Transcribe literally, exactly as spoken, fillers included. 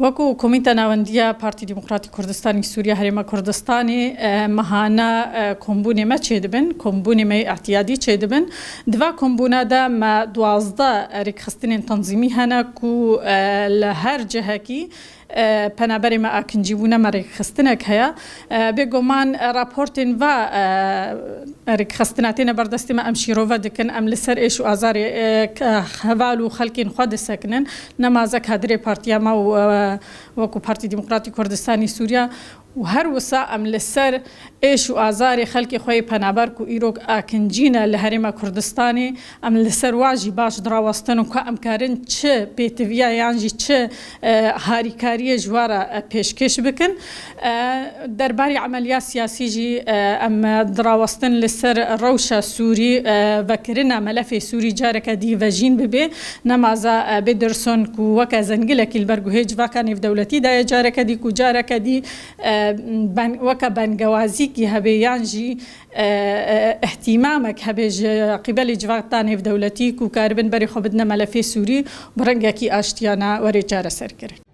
Wekû Komîta Nawendiya Partî Demokratîk Kurdistanî Sûriya Herêma Kurdistanê, e, mehana, e, kombûnê me çêdibin, kombûnê me yê îtiyadî çêdibin. Di va kombûna de me duwazdeh rêkxistinên tenzîmî hene ku, e, li her cihekî, e, penaberê me akincî bûne, me rêkxistinek heye. E, bêguman, e, raportên va, e, rêkxistina têne berdestê me, em şîrove dikin, em li ser êş û azarê, e, ke-, heval û xelkên xwe disekinin. Nemaze kadirê partiya me û, e, wekû Partî Demokratîk Kurdistanî Sûriya û her wisa em li ser êş û azarê xelkê xwe yê penaber ku îro akincî ne li Herêma Kurdistanê, em li ser wa jî baş dirawestin û ku em karin çi pêtiviya yan jî çi, e, harîkariyê ji wa re, e, pêşkêş bikin. E, derbarê emeliya siyasî jî, e, em dirawestin li ser rewşa Sûrî, e, vekirina melefê Sûrî careke dî vejîn bibe. Nemaze, e, Pederson ku weke zengilekî li ber guhê civaka nêvdewletî de ye, careke dî ku careke dî, e, ben, weke bengewazîkî hebe yan jî, e, e, îhtîmamek hebe ji qîbelê civaka nêvdewletî ku karibin berê xwe bidine melefê Sûrî, bi rengekî aştiyane were çareserkirin.